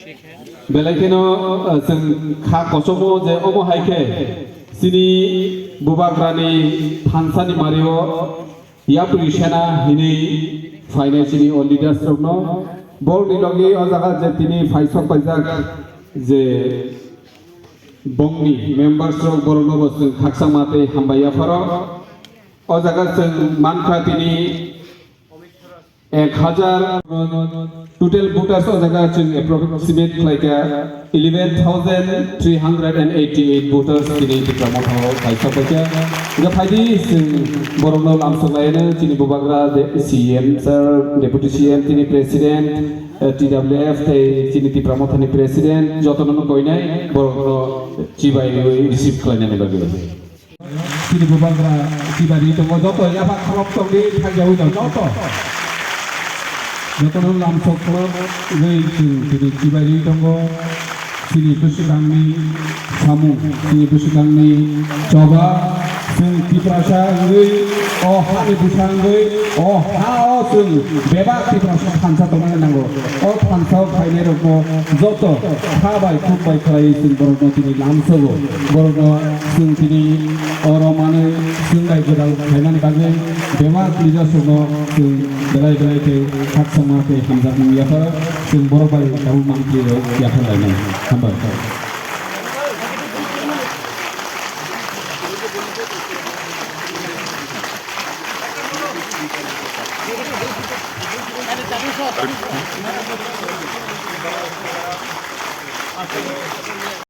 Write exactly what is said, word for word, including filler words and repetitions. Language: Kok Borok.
Belai kheno, uh, chwng kha kosomo je omo hai khe chini bubagrani thansani mario yapri sena hinwi phainai chini o leaders rokno. Borokni logi o jaga je tini phaisok paijak je bongni members rok, borokno bo chwng khakchangma tei hambai yapharo. O jaga chwng mankha tini ek hajar total voters o jaga chwng approximate khlaikha eleven thousand three hundred and eighty-eight voters tini Tipra Motha o kaisa paikha. Hingkhe phaidi chwng borokno lamsok laino chini bubagra de-, C M sir, Deputy C M, tini President, eh, T W F tei chini Tipra Mothani President jotono no koinai borokno chibai rwi receive khlainani bagwi. Chini bubagra chibai ri tongo, joto yapha khorok tongdi thangyawi no joto. Jotono lamsok khorok wngwi chwng tini chibai ri tongo. Chini bwswkangni samung, chini bwswkangni choba, chwng Tiprasa wngwi o hani bwsa wngwi o ha o chwng bebak Tiprasa thansa tongna nango. O thansa o phainai rokno joto kha bai khuk bai khlaiwi chwng borokno tini lamsogo. Borokno chwng tini oro manwi chwng bai gwdal khaimani bagwi bebak leaders rokno chwng belai belai khe khakchangma tei hamjakmung yapharo chwng borok bai tabuk mangpli rok yaphar lainai. Hambai.